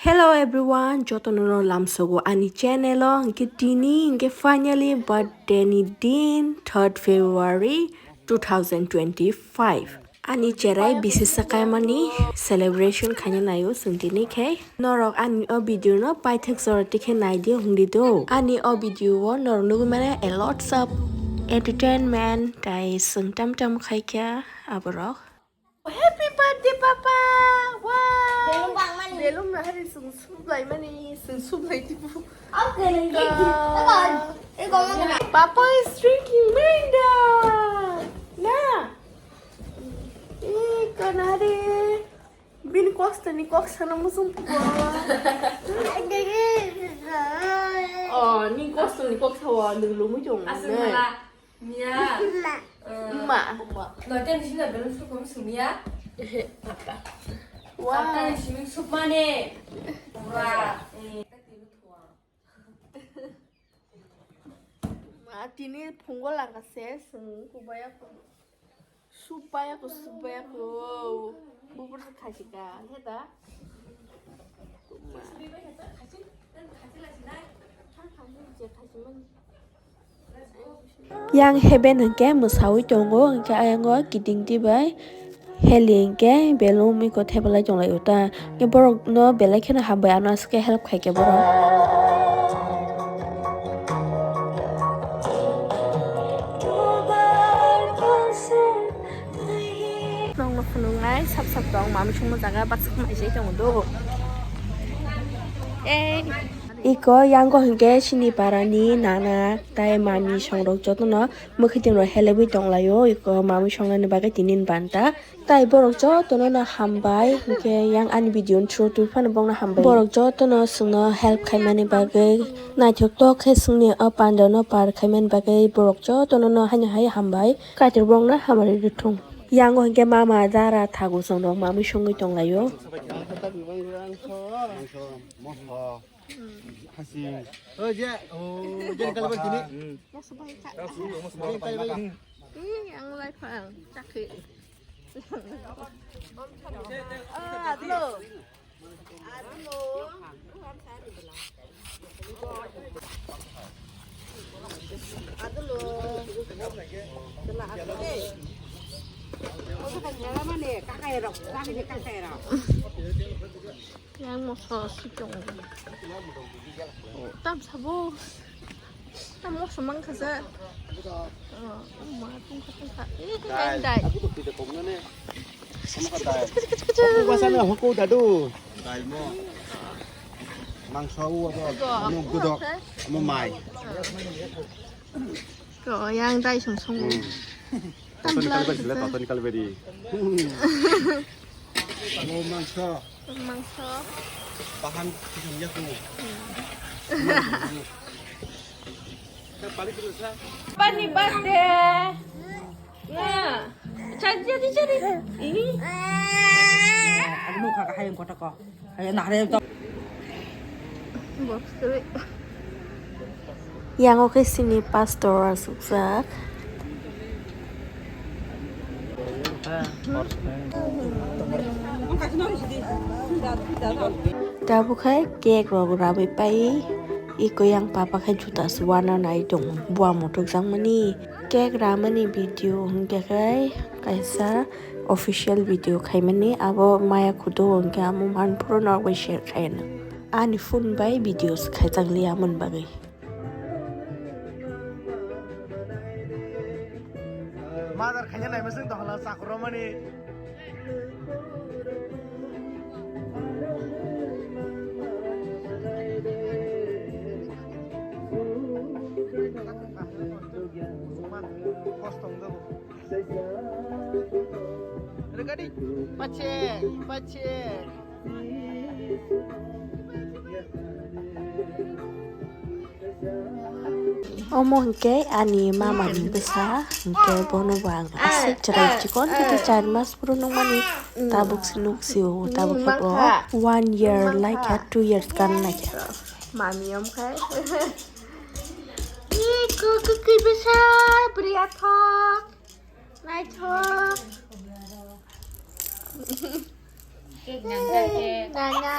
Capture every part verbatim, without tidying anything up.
Hello everyone, jotono no lamsogo ani channel o. Hwnkhe tini hwnkhe finally birthday ni din, third February two thousand twenty-five. Ani cherai bisisa kaimani celebration khaina naio chwng tini khe. Norok ani o video no paithak jora tikhe nai di hwng di do. Ani o video o norok nugwi mano a lots of entertainment, tai chwng tam tam khai kha aborok. Happy birthday, Papa! Wow! Belum bang mani. Belum na hari sung sublai mani, sung sublai tipu. Oke, nanti. Ka- Eko, eko, eko, eko. Papa is drinking Mirinda. Na. Eh, kanare. Bini kosto ni kok sana musung pugo. Oh, ni kosto ni kok sawa, nung lumu jong. Asal ne. Mala. Mia. Ma. Noita ni sini belum sukum sumia. Wah. Sapta ni sini supmane. Pura. Eh. Ma tini phungo langa se sung kubaya ko. Supaya ko, supaya ko. Bubur se khasika, heda. Ma. Yang heben hwnkhe mwsawi tongo, hwnkhe ayango kiting twi bai heli hwnkhe belum iko thepalai tonglaio ta. Hwnkhe borokno belai kheno hambai, ano aswk khe help khaikhe borok. Nokno phunuknai sap sap tong, mami songma jaga baksa mai se tongo do. Ei. Iko yango hwnkhe chini parani nana tai mami songrok jotono mwkhwtwng rok helebwi tonglaio, iko mami songnani bagwi tini banta. Tai borok jotono no hambai, hwnkhe yang ani video ni through twi phano bongno hambai. Borok jotono chwngno help khaimani bagwi, naithok tok khe chwngni o pandano par khaimani bagwi borok jotono no haino hai hambai. Kaitor bongno hamari rwthung. Yango hwnkhe mama dara thagu chongrok mami songwi tonglaio. Hasing. Oh, je, oh, je, kalau begini. Ih, yang lai phang, cakri. Ah, aduh. Aduh. Aduh. Kena aduh, eh. Oh, bukan jalan mana? Kakai rok, kami ni kakai rok. Yang moso si tongo. Oh, tam sabo. Tam moso mang kha sa. Oh, ma tung kha tung kha. Eh, yang dai. Aku tuh tidak kong ne. Kamu kata. Aku pasal aku dadu. Dai mo. Mangso apa? Amo gudok, amo mai. Ko yang dai song song. Hmm. Tatoni kalbari sila, tatoni kalbari. Amo mangso. Mangso. Bahan chicken ya ku. Pani birthday. Nga. Cari, cari, cari. Ini. Aku nukha kahayang kota ko. Ayo, nah, ayo, to. Box three. Yang oke sini pastor asukjak. Tabuk hai cake rok rabi pai, iko yang papa khai juta suana nai tong bua mutuk jang mani. Cake ramani video hingke khai kaisa official video khaimani, abo maya khudu hingke amo manphuru norok bai share khaina. Ani phone bai videos khaijak liya amoni bagwi. Madar khaina nai masing dohla chakromani. Kosong dabo. Rekadi, pache, pache. Omo hingke ani mama ni bwsa, hingke bono bo ang aswk chwrai chikon tei char mas phuru nukmani. Tabuk se nuk sio, tabuk khe bo one year lai kha, two years kan lai kha. Mami om khai. Iko kwkwi bwsa bwrwi athok. Naithok. Cake nang kha, cake. Nana.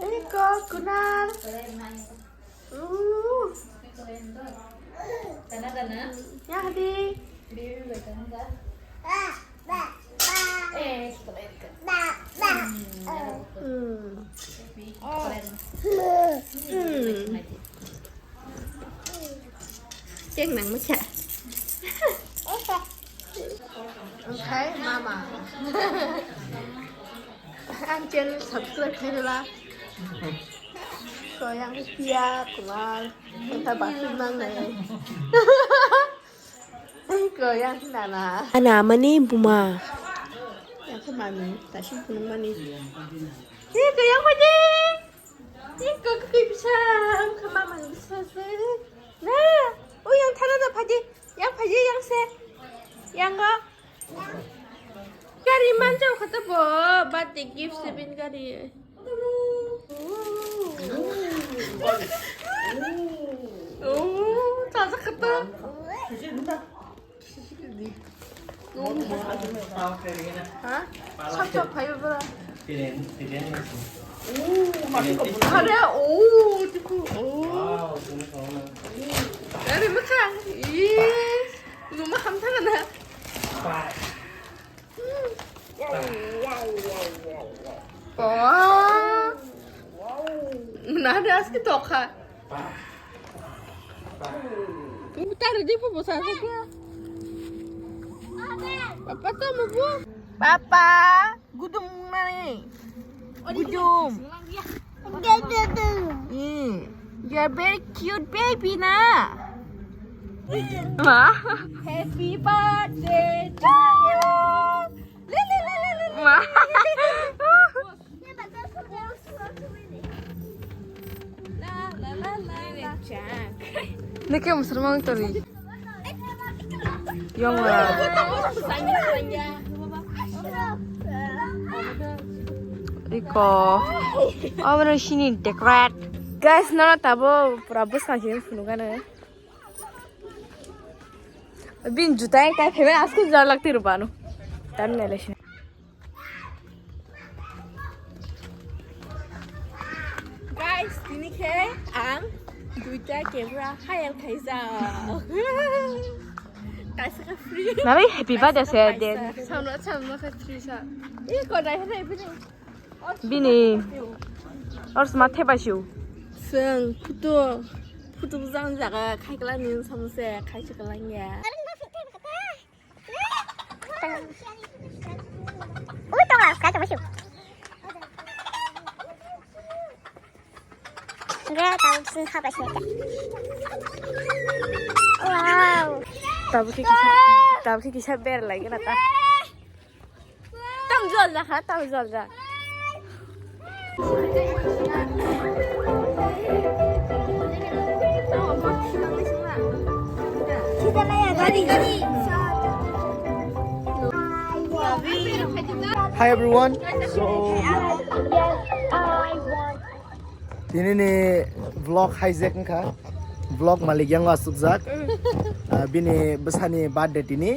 Iko Kunal. Uh. Dana, dana. Ya, Hadi. Baby, wait, dana. Eh, sekolah ini, Kak. Hmm. Hmm. Ceng nang macam. Oke, mama. Ang channel subscribe khairwla. Koyang pia kumal. Kita bathroom nang nai. Koyang nana. Ana mani buma. Yang ke mami, tak sih punung mani. Ini koyang mani. Ini kok kaki bisa, ke mama bisa sih. Nah, oh yang thana da phaji, yang phaji yang se, yang go. Gari manjau kata bo, birthday gift sebin gari. Oh, tasa kata. Ha? Chak chak phai bra. Are, oh, tiku, oh. Are, makan. Ih, lu makan tangan, ha? Oh. Nah, ada aski tokha. Tadi di papa saya. Papa tuh mau bu. Papa, gudung mana nih? Gudung. Iya. You are very cute baby na. Wah. Happy birthday to you. Wah. Nike musulman tori. Yong la. Iko. Abro sini decorate. Guys, nana tabo pura bwsang sini phunukgana. Bin juta ekta phebe asko jar lagti rubano. Tan nele sini. Guys, tini khe ang duita camera hire khaijak. Kaisa khe free. Nari happy birthday se den. Samla samla khe free sa. Ih, kodai hene bini. Bini. Or sma thepa siu. Seng photo. Photo jang jaga khai kala ni samse khai kala ya. Ui, tong lang, kai tong siu. Enggak, tahu sih apa sih? Wow. Tabu ki kisa, tabu ki kisa ber lagi na ta. Tam jol ja kha, tam jol ja. Hi everyone. So tini ni vlog hijack wngkha. Vlog malik yang asukjak. Ah, bini bwsani birthday tini.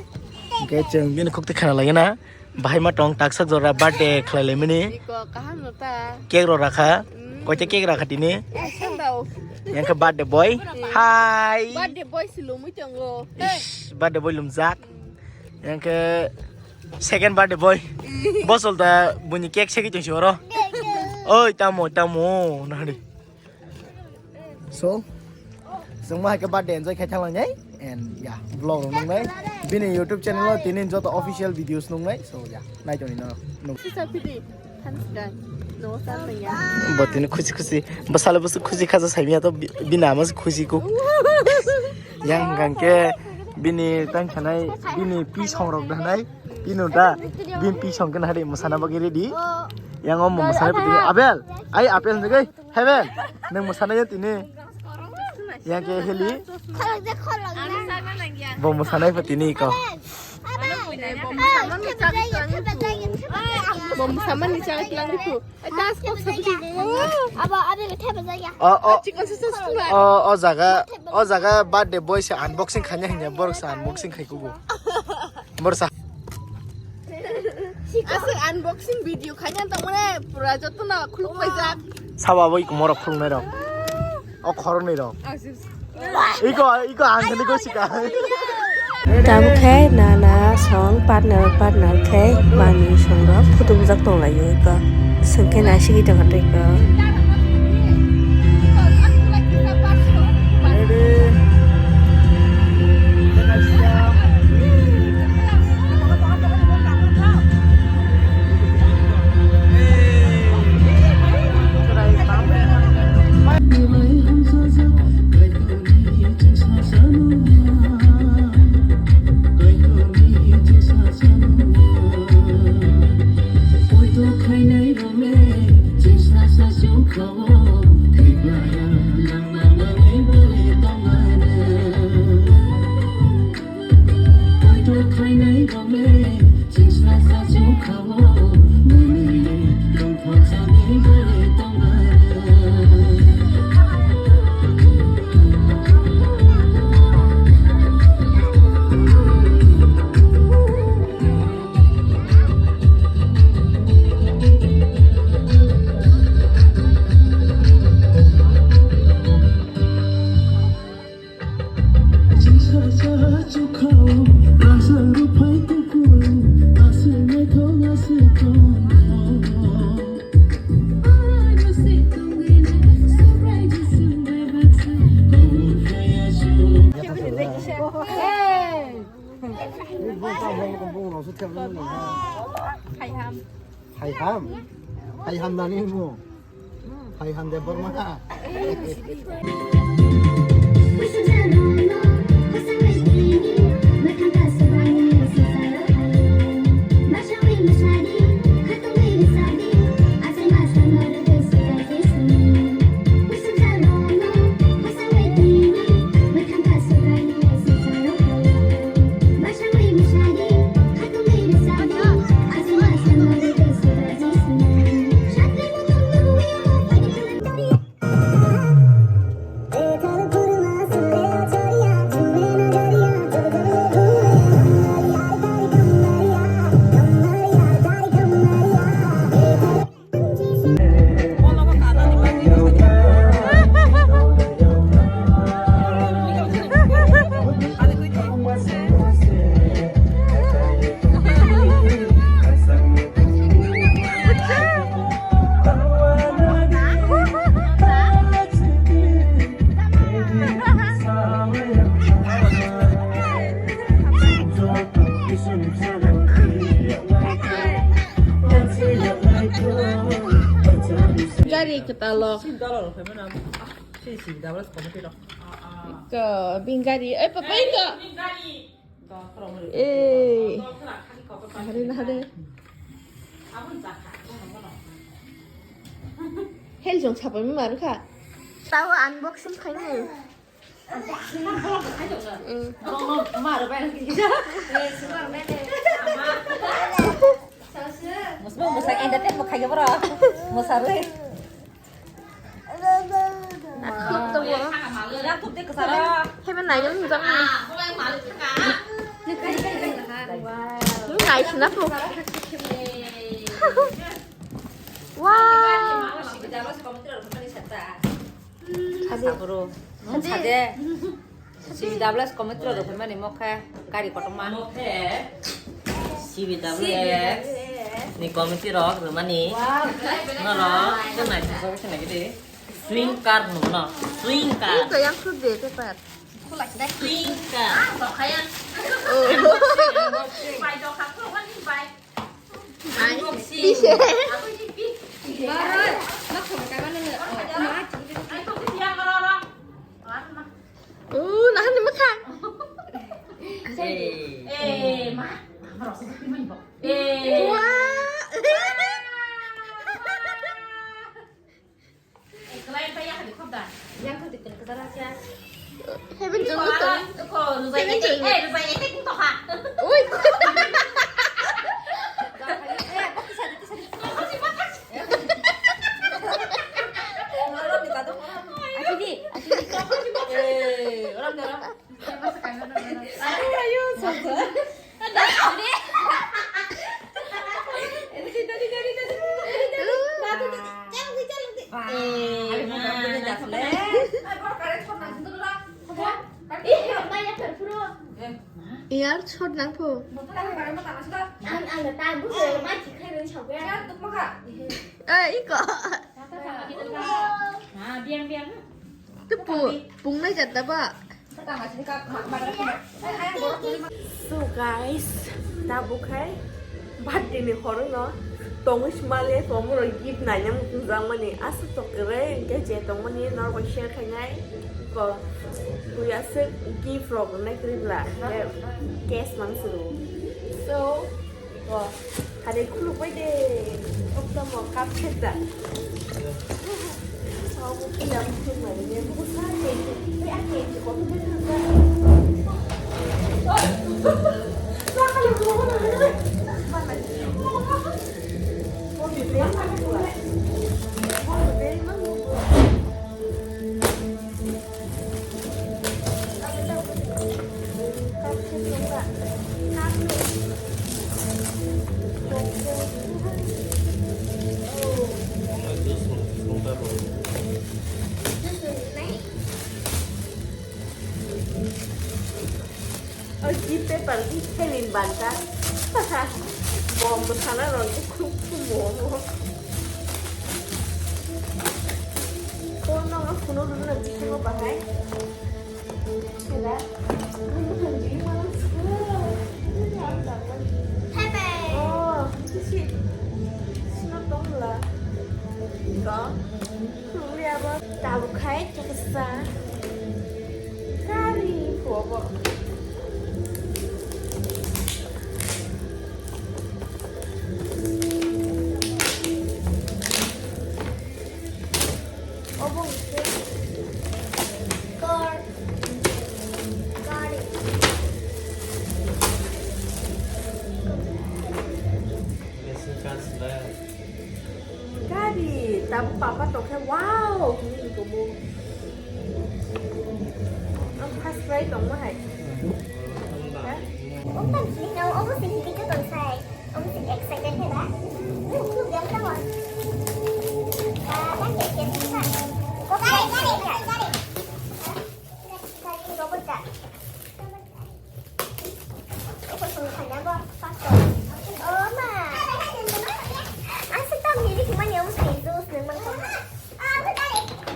Hwnkhe chwng bini khukti khana lagina. Bahai ma tong taksa jora birthday khlai lai mani. Iko kaham no ta. Cake rok rakha. Mm. Koita cake rakha tini. Ekdom dao. Yang khe birthday boy. Mm. Hi. Birthday boy si lumui tongo. Ish, birthday boy lumjak. Yang khe second birthday boy. Bosol da buini cake segwi tong si oro. Oi tamo tamo nahari. So, chwng ma hai khe birthday enjoy khai thanglangnai and yeah, vlog rok nungnai. Bini YouTube channel o tini joto official videos nungnai. So yeah, nai toni no. Sisa pidi, thanks guys. No, sir, ya. Bo tini khusi khusi, bwsalo bwswk khusi khaja saimya to bi-, bini ama se khusi ku. Yang hwnkha khe bini tang khanai, bini pi song rok danai, pi no da, bini pi song khe nahari mwsana bagwi ready. Yang o mwsana bagwi Abel, ai Abel ngai. Heben, nang mwsanai ya tini? Yang ke heli? Bo mwsanai pa tini ko. Bo mwsamani chai tlang tu. Abo, abo, thapa jaya. O, o. O, o jaga, o jaga birthday boy se unboxing khanya hinya, borok se unboxing khai kugo. Borok sa. Aswk unboxing video khanya tongmani. Jotono khuluk paijak. Sabo abo iko morok khuluknai rok. O khoroknwi rok. Iko, iko ang khani gosika. Tabuk khe nana song partner, partner khe manwi songrok photo bujak tonglaio iko. Swngkhe naisingwi tongkha tei iko. Hai ham. Hai ham. Hai ham nani mo. Hai ham de borma. Gari kwtal o. Ko bini gari, oi papa, oi ko. Ei. Hari na hari. Hel jong sapai mi maru kha. Tao unboxing khaini. Musma musa entertain bo khayo bro. Musa rui. Heben naigel nujak nai. Nai sina pu. Wow. Sabro. Sade. C B W S committee rok rwphai mani mokhe gari kotorma. Mokhe C B W S ni committee rok rwmani. Wow. Norok tei naisingsa khe nai de. Swing car hwnwi no. Swing car. Ih, kaya ang sut de paper. Swing car. Oh. Ai, pise. Uh, nahan ni makan. Eh, ma. Wah. Heben jong to. Heben jong. Ui. Asini, asini. Eh, orang dalam. Ayo, ayo, sabar. Ini kita di dari tadi. Yar shot nang pho. Ang, ang ta buso ma chikhai roi sokya. Eh, iko. Ha, biang, biang. Tu pu, pung nai jat da ba? So guys, tabuk hai birthday ni horo no tongwi sma le tongmo rok gift naina muchung jakmani aswk tok kwrwi hwnkhe je tongmani norok bai share khainai ko buya se gift rok rwnai kwrwi bla hwnkhe cash mang se rwo. So, o, hari khuluk bai de, oktomo cup set da. Obo phiya muchung mani ne, busa ke, bai a ke, koto bai thang da. O gift paper, gift helin banta. Bom sana rong khum khum mo. Ko no no kuno dulu nanti kuno bahai. Kela. Pepe. Oh, itu sih. Sino tong lah. Ko. Tabuk hai chaksa gari phuo bo. Obo hwnkhe car, gari. Gari, tabuk papa tongkhe, wow, hinwi tongo. Ang first try tongma hai. Ha? Omo tang sini, omo sini kita tong sai. Omo sini excited hai ba? Ini aku bilang tawon. Ah, kan ya, ya, ya. Gari, gari, gari, gari. Gari, robot ka. Iko song kanya bo, pastor. Oh, ma. Asa tam milik man yang mesti juice nang man kong.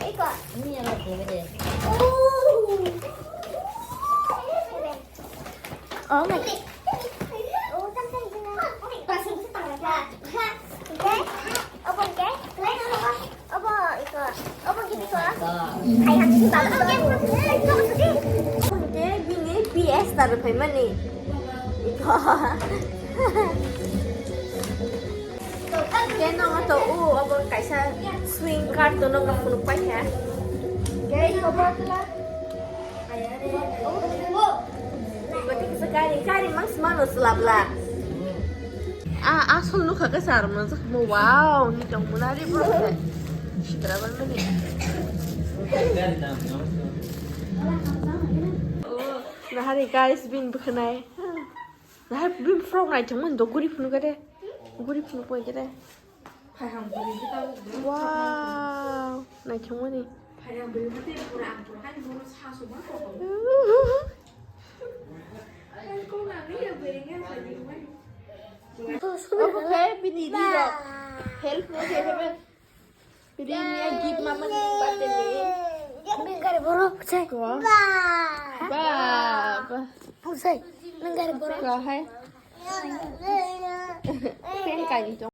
Iko. Ini yang lagi ini. Oh. Oh, ma. Oh, tam tam ini. Pastor mesti tangan. Oke? Obo hwnkhe? Obo iko. Obo hwnkhe iko. Hai hapsi baba. Obo hwnkhe bini P S ta rwphai mani. Iko. Khe no to u obo kaisa swing card tono phunuk paikha. Khe iko botla. Gari, gari mang se mano se labla. A, asol nukha khe sar manjak mo, wow, ni tong mona ri bro. Sitra ban mani. Nahari guys bin bwkhanai. Nahari bin frog nai thangmani do guri phunu kare. Guri phunu poi kare. Wow, naithokmani. Obo khe bini rok help no khe khe rini gift mama ni birthday ni. Nang gari borok sai. Ko. Ba. Ba. Ba. Sai. Nang gari borok. Ko hai. Pen kai ni to.